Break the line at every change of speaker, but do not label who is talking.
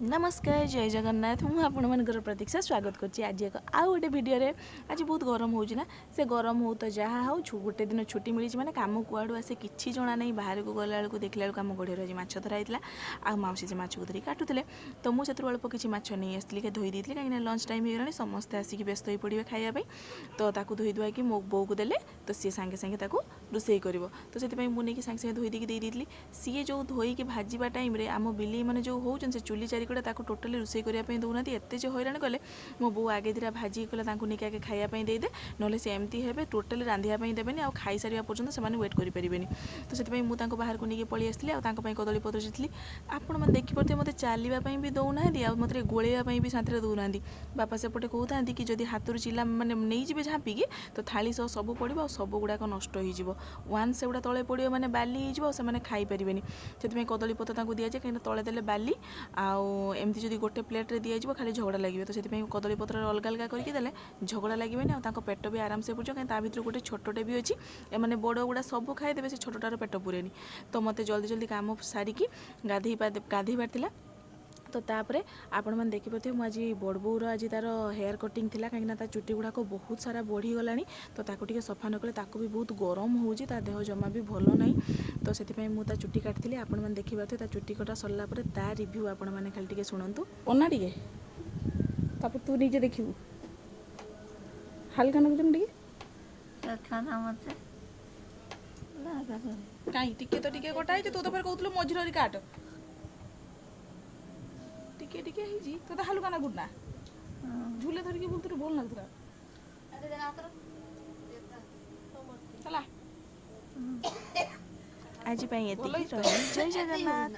ନମସ୍କାର, ଜୟ ଜଗନ୍ନାଥ। ମୁଁ ଆପଣମାନଙ୍କର ପ୍ରତୀକ୍ଷା, ସ୍ୱାଗତ କରୁଛି ଆଜି ଏକ ଆଉ ଗୋଟେ ଭିଡ଼ିଓରେ। ଆଜି ବହୁତ ଗରମ ହେଉଛି ନା? ସେ ଗରମ ହଉ ତ ଯାହା ହଉ, ଗୋଟେ ଦିନ ଛୁଟି ମିଳିଛି ମାନେ କାମ କୁଆଡ଼ୁ ଆସେ କିଛି ଜଣା ନାହିଁ। ବାହାରକୁ ଗଲାବେଳକୁ ଦେଖିଲା ବେଳକୁ ଆମ ଗଡ଼ିଆରେ ଆଜି ମାଛ ଧରା ହେଇଥିଲା ଆଉ ମାଉସୀ ସେ ମାଛକୁ ଧରିକି କାଟୁଥିଲେ। ତ ମୁଁ ସେଥିରୁ ଅଳ୍ପ କିଛି ମାଛ ନେଇ ଆସିଥିଲି, ଧୋଇ ଦେଇଥିଲି, କାହିଁକିନା ଲଞ୍ଚ ଟାଇମ୍ ହେଇଗଲାଣି, ସମସ୍ତେ ଆସିକି ବ୍ୟସ୍ତ ହୋଇ ପଡ଼ିବେ ଖାଇବା ପାଇଁ। ତ ତାକୁ ଧୋଇ ଧୁଆଇକି ମୋ ବୋଉକୁ ଦେଲେ ତ ସିଏ ସାଙ୍ଗେ ସାଙ୍ଗେ ତାକୁ ରୋଷେଇ କରିବ। ତ ସେଥିପାଇଁ ମୁଁ ନେଇକି ସାଙ୍ଗେ ସାଙ୍ଗେ ଧୋଇ ଦେଇକି ଦେଇ ଦେଇଥିଲି। ସିଏ ଯେଉଁ ଧୋଇକି ଭାଜିବା ଟାଇମ୍ରେ ଆମ ବିଲେଇ ମାନେ ଯେଉଁ ହେଉଛନ୍ତି ସେ ଚୁଲି ଚାରିକଡ଼େ, ତାକୁ ଟୋଟାଲି ରୋଷେଇ କରିବା ପାଇଁ ଦେଉନାହାନ୍ତି। ଏତେ ଯେ ହଇରାଣ କଲେ, ମୋ ବୋଉ ଆଗେ ଦିଟା ଭାଜିକି କହିଲା, ତାଙ୍କୁ ନେଇକି ଆଗେ ଖାଇବା ପାଇଁ ଦେଇଦେ, ନହେଲେ ସେ ଏମିତି ହେବେ, ଟୋଟାଲି ରାନ୍ଧିବା ପାଇଁ ଦେବେନି ଆଉ ଖାଇସାରିବା ପର୍ଯ୍ୟନ୍ତ ସେମାନେ ୱେଟ୍ କରିପାରିବେନି। ତ ସେଥିପାଇଁ ମୁଁ ତାଙ୍କୁ ବାହାରକୁ ନେଇକି ପଳେଇ ଆସିଥିଲି ଆଉ ତାଙ୍କ ପାଇଁ କଦଳୀ ପତ୍ର ଚିରିଥିଲି। ଆପଣମାନେ ଦେଖିପାରୁଥିବେ, ମୋତେ ଚାଲିବା ପାଇଁ ବି ଦେଉନାହାନ୍ତି ଆଉ ମୋତେ ଗୋଳେଇବା ପାଇଁ ବି ଶାନ୍ତିରେ ଦେଉନାହାନ୍ତି। ବାପା ସେପଟେ କହୁଥାନ୍ତି କି ଯଦି ହାତରୁ ଚିଲା ମାନେ ନେଇଯିବେ ଝାମ୍ପିକି, ତ ଥାଳି ସହ ସବୁ ପଡ଼ିବ ଆଉ ସବୁ ଗୁଡ଼ାକ ନଷ୍ଟ ହେଇଯିବ। ୱାନ୍ସ ସେଗୁଡ଼ା ତଳେ ପଡ଼ିବ ମାନେ ବାଲି ହେଇଯିବ ଆଉ ସେମାନେ ଖାଇପାରିବେନି। ସେଥିପାଇଁ କଦଳୀ ପତ୍ର ତାଙ୍କୁ ଦିଆଯାଏ, କାହିଁକିନା ତଳେ ଦେଲେ ବାଲି ଆଉ ଏମିତି ଯଦି ଗୋଟେ ପ୍ଲେଟ୍ରେ ଦିଆଯିବ, ଖାଲି ଝଗଡ଼ା ଲାଗିବେ। ତ ସେଥିପାଇଁ କଦଳୀ ପତ୍ରରେ ଅଲଗା ଅଲଗା କରିକି ଦେଲେ ଝଗଡ଼ା ଲାଗିବେନି ଆଉ ତାଙ୍କ ପେଟ ବି ଆରାମସେ ପୁରିଯିବ, କାହିଁକି ତା ଭିତରୁ ଗୋଟେ ଛୋଟଟେ ବି ଅଛି। ଏମାନେ ବଡ଼ ଗୁଡ଼ା ସବୁ ଖାଇଦେବେ, ସେ ଛୋଟଟାର ପେଟ ପୁରେନି। ତ ମୋତେ ଜଲ୍ଦି ଜଲ୍ଦି କାମ ସାରିକି ଗାଧେଇବାର ଥିଲା। ତ ତାପରେ ଆପଣମାନେ ଦେଖିପାରୁଥିବେ, ମୁଁ ଆଜି ବଡ଼ବୋଉର ଆଜି ତାର ହେୟାର କଟିଂ ଥିଲା, କାହିଁକିନା ତା ଚୁଟି ଗୁଡ଼ାକ ବହୁତ ସାରା ବଢ଼ିଗଲାଣି। ତ ତାକୁ ଟିକେ ସଫା ନ କଲେ, ତାକୁ ବି ବହୁତ ଗରମ ହେଉଛି, ତା ଦେହ ଜମା ବି ଭଲ ନାହିଁ। ତ ସେଥିପାଇଁ ମୁଁ ତା ଚୁଟି କାଟିଥିଲି। ଆପଣମାନେ ଦେଖିପାରୁଥିବେ, ତା ଚୁଟି କଟା ସରିଲା ପରେ ତା ରିଭ୍ୟୁ ଆପଣମାନେ ଖାଲି ଟିକେ ଶୁଣନ୍ତୁ।
ଅନା ଟିକେ, ତାପରେ ତୁ ନିଜେ ଦେଖିବୁ। ହାଲକା ଲାଗୁଛି ନା ଟିକେ?
ଦେଖାନା ମତେ।
କାଇଁ, ଟିକେ ତ ଟିକେ କଟା ହେଇଛି। ତୁ ତ ଫେର କହୁଥିଲୁ ମଝିରେ କାଟ। ଟିକେ ଟିକେ ହେଇଛି।
ତୋତେ ହାଲୁକା ଲାଗୁନି ନା? ଝୁଲେ ଧରିକି ବୁଲୁଥିଲୁ, ଭଲ ଲାଗୁଥିଲା। ହେଲା।
ଆଜି ପାଇଁ ଏତିକି ରହିଲି। ଜୟ ଜଗନ୍ନାଥ।